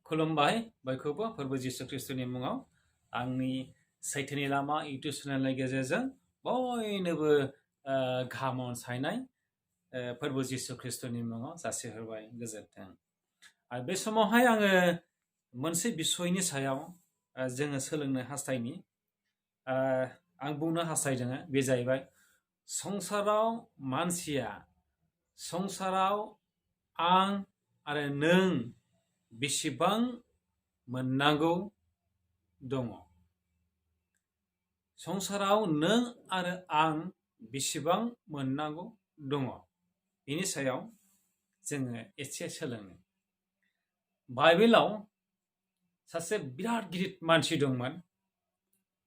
खुलुमबाय बयखौबो फोरबो जिसु ख्रिस्टनि मुङाव आंनि सैथोनि लामा इउटुब चेनेलनि गेजेरजों बयनोबो गाहाम अनसायनाय फोरबो जिसु ख्रिस्टनि मुङाव जासिहरबाय गोजोन्थों। आरो बे समावहाय आङो मोनसे बिसयनि सायाव जोङो सोलोंनो हास्थायनि आं बुंनो हास्थायदों बे जाहैबाय संसाराव मानसिया संसाराव आं आरो नों बेसेबां मोननांगौ दङ। संसाराव नों आरो आं बेसेबां मोननांगौ दङ बेनि सायाव जोङो एसे सोलोङो। बाइबेलाव सासे बिराद गिदिर मानसि दंमोन।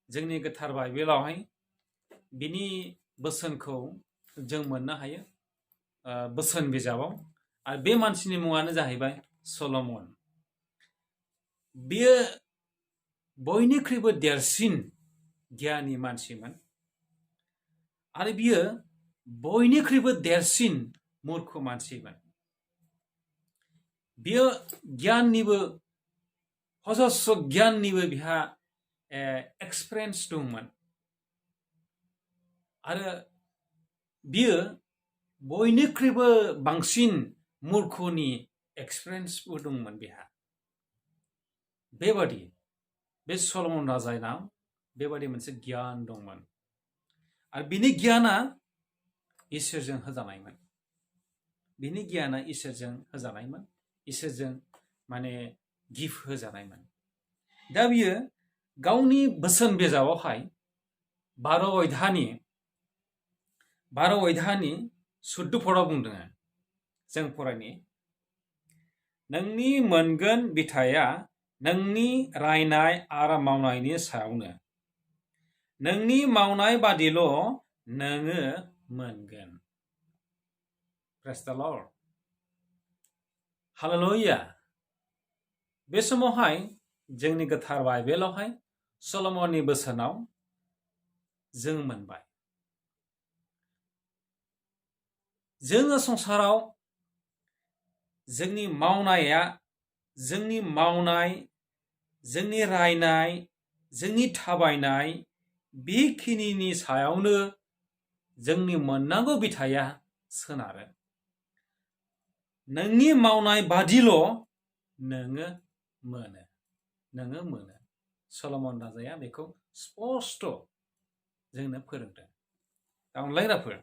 जोंनि गोथार बाइबेलावहाय बिनि बोसोनखौ जों मोननो हायो बोसोन बिजाबाव। आरो बे मानसिनि मुङानो जाहैबाय सल'मन। बियो बयनिख्रुइबो देरसिन गियानि मानसिमोन आरो बियो बयनिख्रुइबो देरसिन मूर्ख मानसिमोन। बियो गियाननिबो हजस्र गियाननिबो बिहा एक्सपिरियेन्स दंमोन आरो बियो बयनिख्रुइबो बांसिन मूर्खनि एक्सपिरियेन्सबो दंमोन बिहा। बेबादि बे सल'मन राजानाव बेबादि मोनसे गियान दंमोन आरो बिनि गियाना इसोरजों होजानायमोन। बिनि गियाना इसोरजों होजानायमोन, इसोरजों माने गिफ्ट होजानायमोन। दा बियो गावनि बोसोन बिजाबावहाय 12 अध्यायनि 14 पदआव बुंदों, जों फरायनि। नोंनि मोनगोन बिथाया नोंनि रायनाय आरो मावनायनि सायावनो। नोंनि मावनाय बादिल' नोङो मोनगोन। प्रेज द लर्ड। हालेलुया। बे समावहाय जोंनि गोथार बाइबेलावहाय सल'मननि बोसोनाव जों मोनबाय। जोङो संसाराव जोंनि मावनाया, जोंनि मावनाय, जोंनि रायनाय, जोंनि थाबायनाय बेखिनिनि सायावनो जोंनि मोननांगौ बिथाया सोनारो। नोंनि मावनाय बादिल' नोङो मोनो। सल'मन राजाया बेखौ स्पष्ट जोंनो फोरोंदों। अनलायग्राफोर,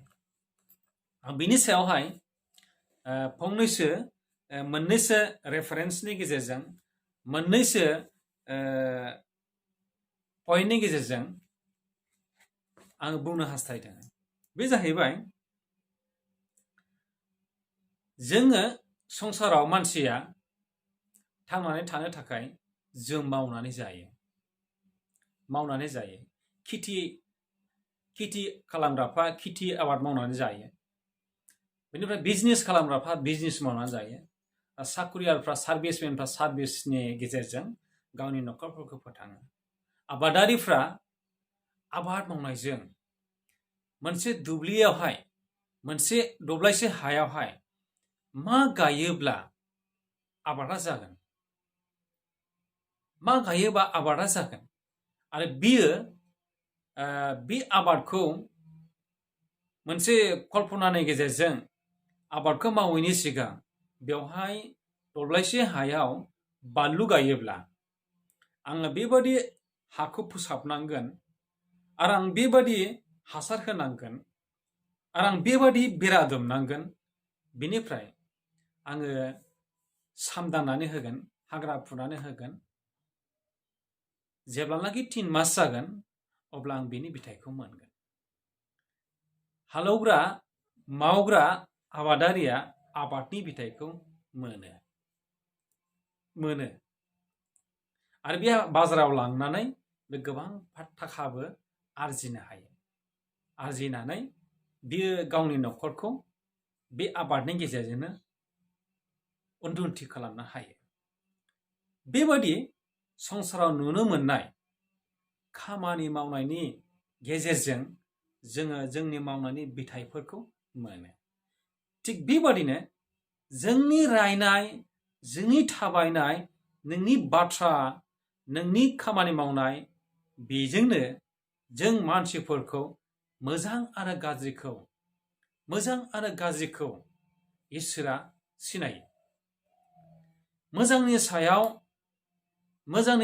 आं बिनि सायावहाय मोननैसो रेफारेन्सनि गेजेरजों, मोननैसो पइन्टनि गेजेरजों आं बुंनो हास्थायदों। बे जाहैबाय, जोङो संसाराव मानसिया थांनानै थानो थाखाय जों मावनानै जायो। खेथि खालामग्राफ्रा खेथि आबाद मावनानै जायो। बेनिफ्राय बिजनेस खालामग्राफ्रा बिजनेस मावनानै जायो। साख्रियालफ्रा, सार्भिसमेनफ्रा सार्भिसनि गेजेरजों गावनि न'खरफोरखौ फोथाङो। आबादारिफ्रा आबाद मावनायजों मोनसे दुब्लियावहाय, मोनसे दब्लायसे हायावहाय मा गायोब्ला आबादा जागोन, मा गायोबा आबादा जागोन, आरो बियो बे आबादखौ मोनसे कल्पनानि गेजेरजों आबादखौ मावैनि सिगां बेवहाय दब्लायसे हायाव बानलु गायोब्ला आङो बेबादि हाखौ फोसाबनांगोन आरो आं बेबादि हासार होनांगोन आरो आं बेबादि बेरा दुमनांगोन। बेनिफ्राय आङो सामदांनानै होगोन, हाग्रा फुनानै होगोन। जेब्लानाखि 3 मास जागोन अब्ला आं बेनि बिथाइखौ मोनगोन। हालौग्रा, मावग्रा आबादारिया आबादनि बिथाइखौ मोनो आरो बे बाजाराव लांनानै बे गोबां थाखाबो आरजिनो हायो। आरजिनानै बियो गावनि न'खरखौ बे आबादनि गेजेरजोंनो उन्नति खालामनो हायो। बेबादि संसाराव नुनो मोननाय खामानि मावनायनि गेजेरजों जोङो जोंनि मावनायनि बिथाइफोरखौ मोनो। थिग बेबादिनो जोंनि रायनाय, जोंनि थाबायनाय नोंनि बाथ्रा नोंनि खामानि मावनाय बेजोंनो जों मानसिफोरखौ मोजां आरो गाज्रिखौ इसोरा सिनायो। मोजांनि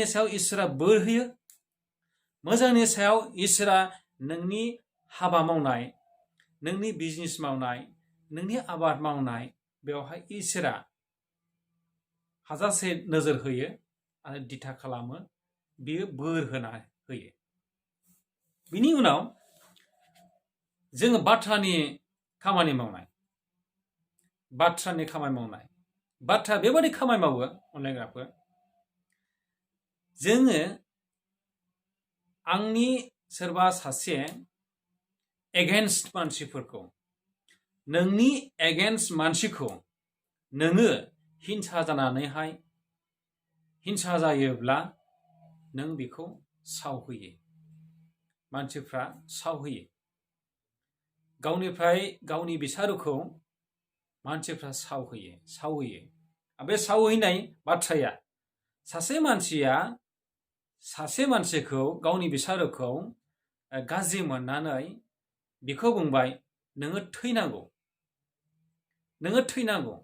सायाव इसोरा बोर होयो। मोजांनि सायाव इसोरा नोंनि हाबा मावनाय, नोंनि बिजनेस मावनाय, नोंनि आबाद मावनाय बेवहाय इसोरा हाजासे नोजोर होयो आरो दिथा खालामो। बियो बोर होना होयो। बिनि उनाव जोङो बाथ्रानि खामानि मावनाय। बाथ्रा बेबादि खामानि मावो अनलायग्राफोर। जोङो आंनि सोरबा सासे एगेन्स्ट मानसिफोरखौ, नोंनि एगेन्स्ट मानसिखौ नोङो हिंसा जायोब्ला नों बेखौ सावहोयो। मानसिफ्रा सावहोयो। गावनि बिसारुखौ मानसिफ्रा सावहोयो। बे सावहैनाय बाथ्राया सासे मानसिखौ गावनि बिसारुखौ गाज्रि मोननानै बेखौ बुंबाय, नोङो थैनांगौ।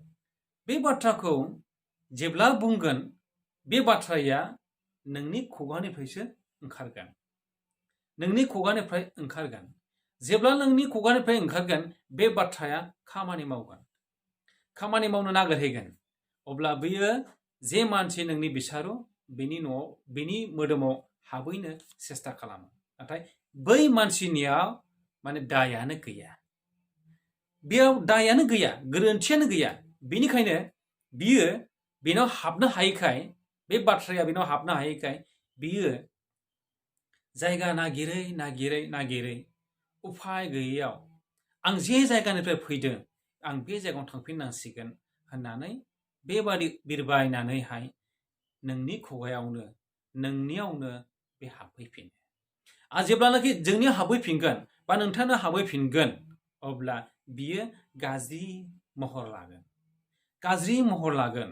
बे बाथ्राखौ जेब्ला बुंगोन, बे बाथ्राया नोंनि खुगानिफ्रायसो ओंखारगोन। जेब्ला नोंनि खुगानिफ्राय ओंखारगोन, बे बाथ्राया खामानि मावनो नागिरहैगोन। अब्ला बेयो जे मानसि नोंनि बिसारु बेनि मोदोमाव हाबहैनो सेस्था खालामो। नाथाय बै मानसिनियाव दायानो गैया। बेयाव दायानो गैया, गोरोन्थियानो गैया। बेनिखायनो बियो बेनाव हाबनो हायैखाय, बे बाथ्राया बेनाव हाबनो हायैखाय बियो जायगा नागिरै उफाय गैयैयाव आं जे जायगानिफ्राय फैदों आं बे जायगायाव थांफिननांसिगोन होननानै बेबादि बिरबायनानैहाय नोंनि खुगायावनो, नोंनियावनो बे हाबफैफिनो। आरो जेब्लानाखि जोंनियाव हाबहैफिनगोन बा नोंथांनो हाबहैफिनगोन, अब्ला बियो गाज्रि महर लागोन।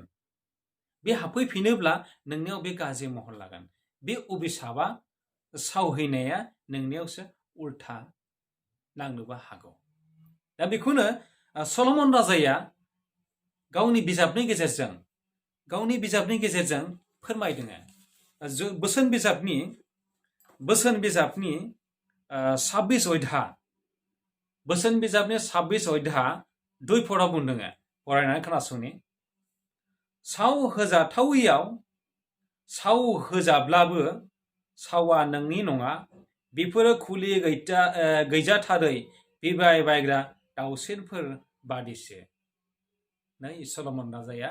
बे हाबफैफिनोब्ला नोंनियाव बे गाज्रि महर लागोन। बे अभिशापआ, सावहैनाया नोंनियावसो उल्था नांनोबो हागौ। दा बेखौनो सल'मन राजाया गावनि बिजाबनि गेजेरजों फोरमायदों। बोसोन बिजाबनि 26 अध्याय 2 पदआव बुंदों। फरायनानै खोनासंनि। साव होजाब्लाबो सावा नोंनि नङा, बेफोरो खुलि गैजाथारै बिरबायग्रा दाउसेनफोर बादिसो। नै सल'मन राजाया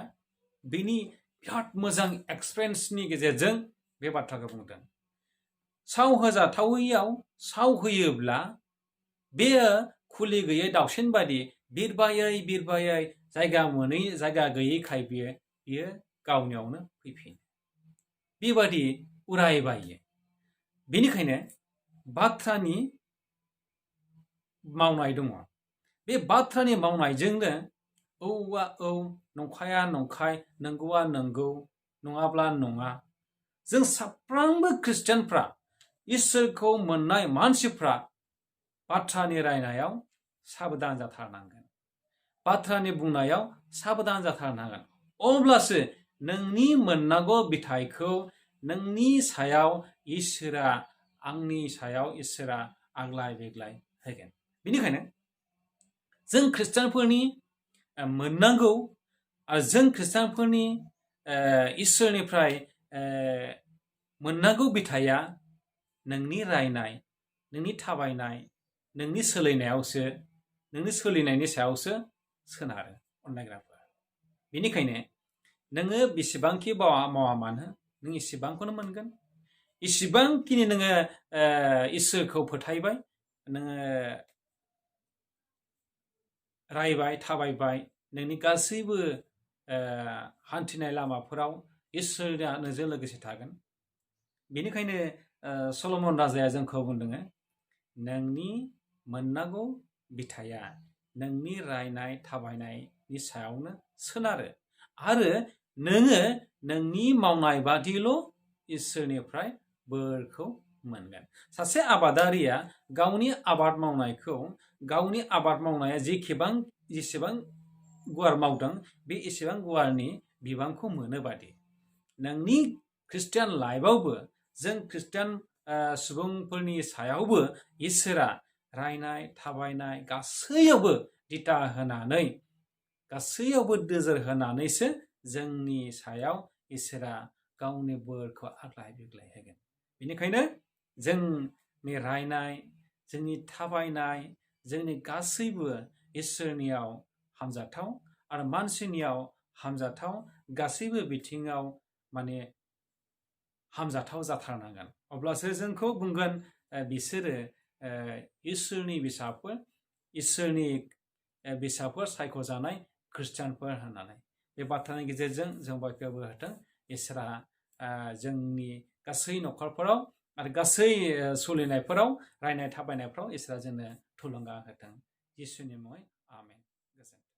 बेनि बिराद मोजां एक्सपिरियेन्सनि गेजेरजों बे बाथ्राखौ बुंदों। साव होयोब्ला बेयो खुलि गैयै दाउसेन बादि बिरबायै जायगा गैयैखाय बियो गावनियावनो फैफिनो। बेबादि उरायबायो। बेनिखायनो बाथ्रानि मावनाय दङ। बे बाथ्रानि मावनायजोंनो औआ औ, नंखाया नंखाय, नंगौआ नंगौ, नङाब्ला नङा। जों साफ्रोमबो खृष्टियानफ्रा, इसोरखौ मोननाय मानसिफ्रा बाथ्रानि रायनायाव साबधान जाथारनांगोन। बाथ्रानि बुंनायाव साबधान जाथारनांगोन। अब्लासो नोंनि मोननांगौ बिथाइखौ नोंनि सायाव इसोरा, आंनि सायाव इसोरा आग्लाय बेग्लाय होगोन। बेनिखायनो जों खृष्टियानफोरनि मोननांगौ, आरो जों खृष्टियानफोरनि इसोरनिफ्राय मोननांगौ बिथाइया नोंनि रायनाय, नोंनि थाबायनाय, नोंनि सोलिनायनि सायावसो सोनारो अननायग्राफोर। बेनिखायनो नोङो बेसेबांखि मावा मानो नों इसेबांखौनो मोनगोन। इसेबांखिनि नोङो इसोरखौ फोथायबाय, नोङो रायबाय, थाबायबाय, नोंनि गासैबो हान्थिनाय लामाफोराव इसोरा नोंजों लोगोसे थागोन। बेनिखायनो सल'मन राजाया जोंखौ बुंदों, नोंनि मोननांगौ बिथाइया नोंनि रायनाय थाबायनायनि सायावनो सोनारो। आरो नोङो नोंनि मावनाय बादिल' इसोरनिफ्राय बोरखौ मोनगोन। सासे आबादारिया गावनि आबाद मावनाया जेसेबां गुवार मावदों बे एसेबां गुवारनि बिबांखौ मोनो बादि नोंनि ख्रिस्टियान लाइफआवबो जों ख्रिस्टियान सुबुंफोरनि सायावबो इसोरा रायनाय थाबायनाय गासैयावबो दिथा होनानै गासैयावबो नोजोर होनानैसो जोंनि सायाव इसोरा गावनि बोरखौ आग्लाय बिग्लाय होगोन। बेनिखायनो जोंनि रायनाय, जोंनि थाबायनाय, जोंनि गासैबो इसोरनियाव हामजाथाव आरो मानसिनियाव हामजाथाव, गासैबो बिथिङाव माने हामजाथाव जाथारनांगोन। अब्लासो जोंखौ बुंगोन बिसोरो इसोरनि बिसाफोर सायख'जानाय ख्रिस्टियानफोर होननानै। बे बाथ्रानि गेजेरजों जों बयखौबो होथों इसोरा जोंनि गासै न'खरफोराव आरो गासै सोलिनायफोराव, रायनाय थाबायनायफ्राव इसोरा जोंनो थुलुंगा होथों। जिसुनि मुङै आमेन। गोजोन्थों।